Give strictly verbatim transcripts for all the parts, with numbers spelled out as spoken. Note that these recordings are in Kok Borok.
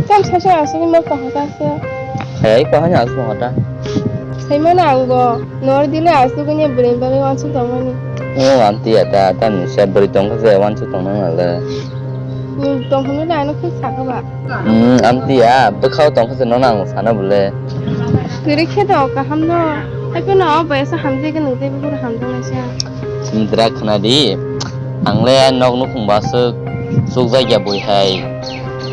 Tam saisa aswk no kaham ta se. Hai, kaham aswk kaham ta. Sai mano ang bo, nor dile aswk ni bwrwi bagwi wansuk tongmani. O, amtwi ya ta, tam ni se bwrwi tongkha se wansuk tongmani le. Hmm, tongkha le ano khe sakha ba. Hmm, amtwi ya, bwkhao tongkha se nono ang sana bole. Kwrwi khe to kaham no. Hai phano o boyasa hamjai gwnang tei buphuru hamjaknai se. Sumitra khna di, ang le nok nukhung bo aswk chukjak ya bui hai.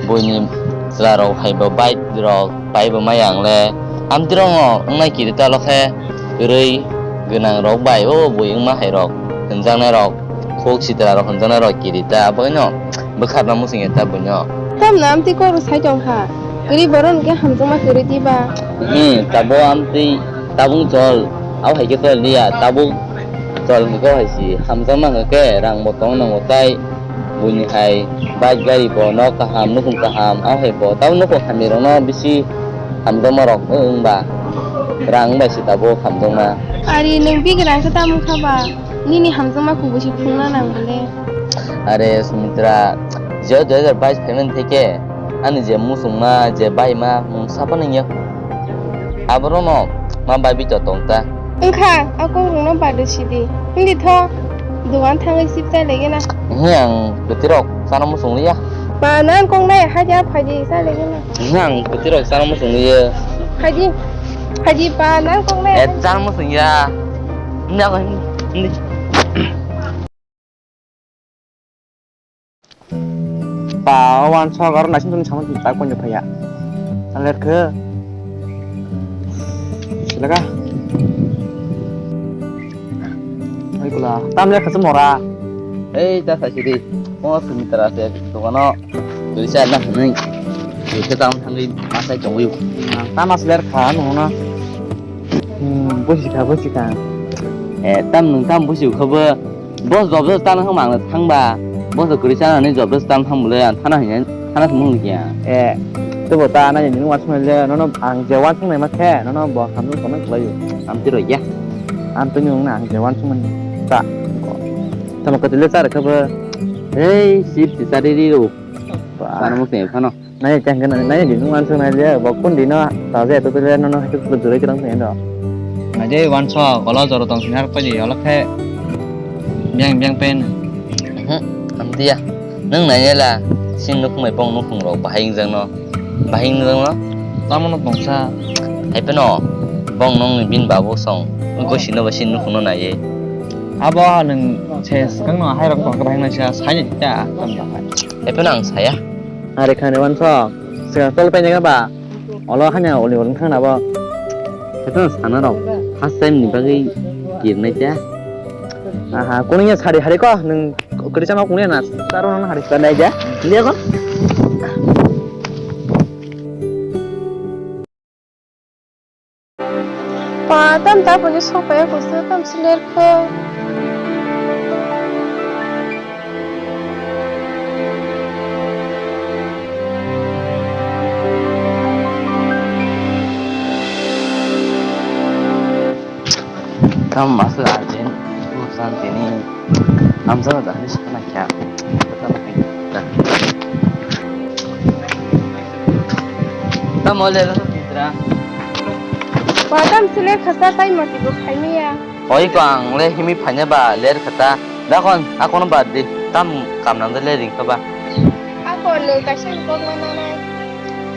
Buini chwla rok hai bo bike rok pai bo maya ang le. Amtwi rok no wngnai kiri ta lo khe kwrwi gwnang rok bai o bui wngma hai rok hwnjaknai rok khuk sitra rok hwnjaknai rok kiri ta abo no bwkharna muchung ya ta buino. Tamno amtwi kok rw sai tong kha. Kwrwi borok hwnkhe hamjakma kwrwi diba? Hmm, tabo amtwi tabuk chol, abo hai khe chol liya, tabuk chol hwnkhe hai si hamjakma hwnkhe rang bo tong nango tai buini hai bike gari bo nok kaham nukhung kaham abo hai bo tabuk nukhung hamya rok no bisi hamjakma rok wng ba rang bai se tabuk hamjakma. Ari nwng bigra khe tamo kha ba? Nini hamjakma kubui se phunukna nang bole. Are Sumitra, je dui hajar bais phaimani theke ani je muchungma, je baima, mungsa phano wngya. Aborokno ma bai bito tong ta. Wngkha, a kokrokno bade sidi. Hindi tho, dogan thangwi sip chai lege na. He ang kwtwirok chana muchung liya. Ba nan kok nai haja phaji chai lege na. He ang kwtwirok chana muchung liya. Phaji, phaji ba nan kok nai. Eh, chana muchung ya. Hindi ako, hindi. Pa, o wansok aro naising tongni samung tak konjo phaiya. Taler khe. Silaga. Oi kula, tam le khasum mora. Ei, ta saisi di. O Sumitra se dogano. Tui sa na hwnwi. Tui sa tam thangwi masai tongwi. Tam asler kha nungna. Hmm, busi kha, busi kha. Eh, tam nung tam busi kha bo. Boss job job tana hwng mangla thangba. Boss kwrwi chanani job job tana thang bwle ang thana hwnwi thana thwng mung kya. Eh, tebo ta nai nini wansuk nai le nono ang je wansuk nai ma khe nono bo hamjak tongna khlai. Am twi roi ya. Am twi nung na ang je wansuk mani ta. Tamo kwtwi le char khe bo. Ei, sip si chari ri ro. Ba. Chana mung se phano. Nai tang khe nai di nung wansuk nai le bo kun di no ta je to le no no hai to juroi kwrang thang do. Nai de wansok olo joro tong sinar pa di olo khe biang biang pen. Mhm, am dia. Nung nai la sin nuk mai pong nuk rok bahai jang no. Bahai jang no. Tamo no tongsa. Hai peno bong nong ni bin babu song. Ko sino ba sin nuk no nai ye. Abo nung se skang no hai rok tong bahai nai sa sai ni ta tam bahai. Hai peno ang saya. Ari khani wansok, swkang tol painai kha ba? Olo hanya oli oli wngkha na bo. Khe to sana rok, first time ni bagwi kirnai cha. Aha, kunu ya sari hari ko, nung kwrwi sama kunu ya na, saro nang hari. Kanai ja, liya ko. Pa, tam ta boni sokpaya kusu, tam siler kho. Tam masu ajin, usan tini. Amsana dahil sana kya. Tamo le lo pitra. Wa tam sile khasa tai mati bo khaimiya. Oi ko ang le himi phanya ba ler khata. Dakon akono bad di. Tam kam nang de le ring kha ba. Ako no kaisa kok mana nai.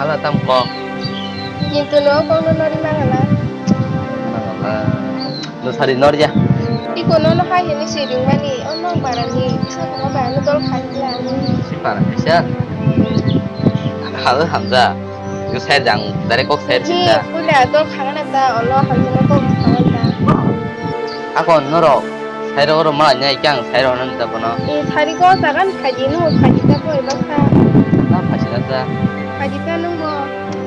Hala tam ko. Kintu no kok no nori mangala. Mangala. No sari norya. Iko nono hai hini si ringmani, o nong barani, sa tongma barani dol khaikla. Si para kaisa. Hal hamja. Iko sai jang, dare kok sai. Ni sinta. Puila dol khangana ta, olo hamjana kok khangana ta. Ako norok, sai ro ro ma nya ikyang sai ro nan ta bono. Ni sari ko jagan khaji nu khaji ta ko ibaksa. Na phaji na ta. Khaji ta nung bo.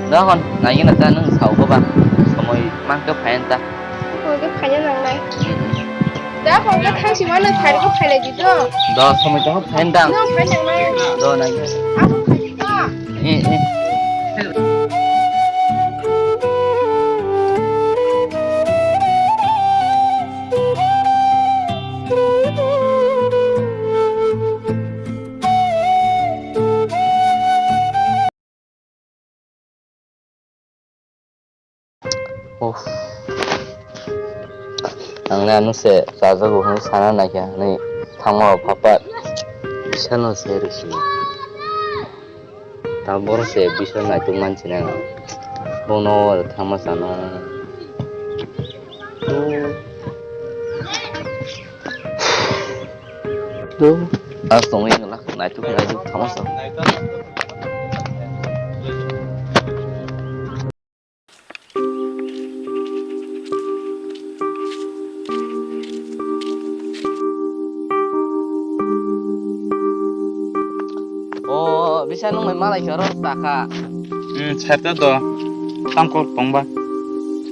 Dakon, nai na ta nung sao ko ba. Somoi mang ka phayan ta. Hwnkhe phaina nangnai. Da hwnkhe thangsi mano sari bo phailai di do. Do, somoi tongkha phaina dang. No phaina nangnai. Do, nai. Abo phaina do. Eh, eh. Uff. Ang le ano se chajago hwnwi sana naikha hwnwi thangma rok phapat. Bisalo se rwsini. Ta borok se bisal naituk mansinai ang. Bono thangma chano. Do. As tongwi wngla naituk naituk thangma chano. O, bisa nwng bai malai khe oro ta kha. Hmm, serta do. Tang kok tongba.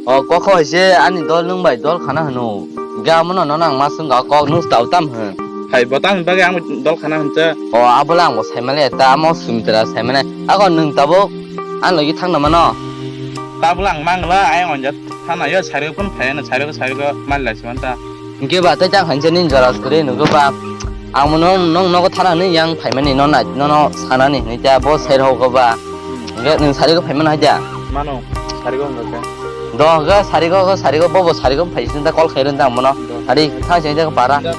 O, kok hai se ani dol nwng bai dol khana hwno. Ga mono nono ang ma swng ga kok nwng tau tam hwn. Hai bo tang bagwi ang dol khana hwn se. O, abo le ang bo sai male ta amo Sumitra sai mane. Ako nwng tabuk Ang logi thangna mano. Tabla ang mangla, ayang onjak thana yo, sarigo phun phai na, sarigo, sarigo mal lai siman ta. Hingke ba tei tang hanse nin jora suri nugo ba. Ang mo nong, nong nogo thana ni yang phai mani no nai, no no sana ni ni ta bo sai rok go ba. Hingke nung sarigo phai mano haja. Mano, sarigo hingke. Do ga sarigo, ga sarigo, bo bo sarigo phai sin ta call khairun ta mono. Do. Hari thang sing ta para. Do.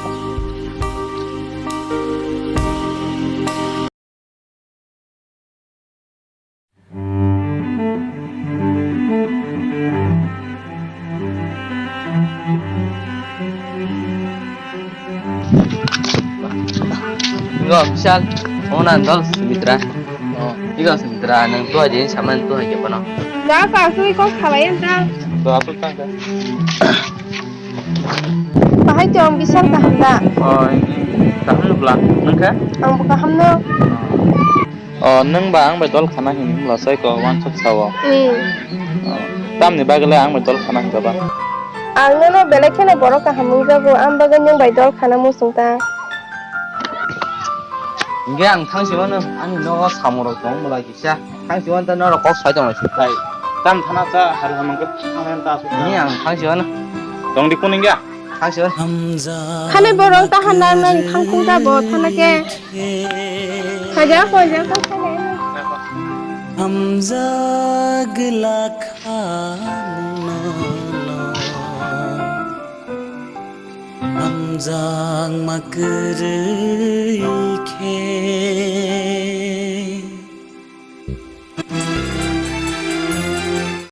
Ngo, Bishal, omo nang dol Sumitra. Oh. Igo Sumitra, nang tuha je sama tuha je kono. Ga ka asui kok khalai enta. To asuk tang ka. Bahai tong Bishal kaham da? Oh, ini kaham nubla. Nang kha? Ang bo kaham no. Oh. Oh, nwng ba ang bai dol khana hini himla sai ko wansuk sao. Hmm. Oh, tamni bagwi le ang bai dol khana hingka ba? Ang nono belai kheno borok kaham wngjago, ang bagwi nwng bai dol khana muchung ta. Hingke ang thangsi mano, ani nogo samung rok tong bwlai kisa. Thangsi mano ta norok kok sai tong lai. Hai, tam thana cha hari hamang ke thang ta su. Ni ang thangsi mano. Tong di kun hingke? Thangsi mano. Khani borok ta hana nang thang kung ta bo thana ke. Khaja ko ja ko khani. Hamjak lakha nono, hamjakma kwrwi khe.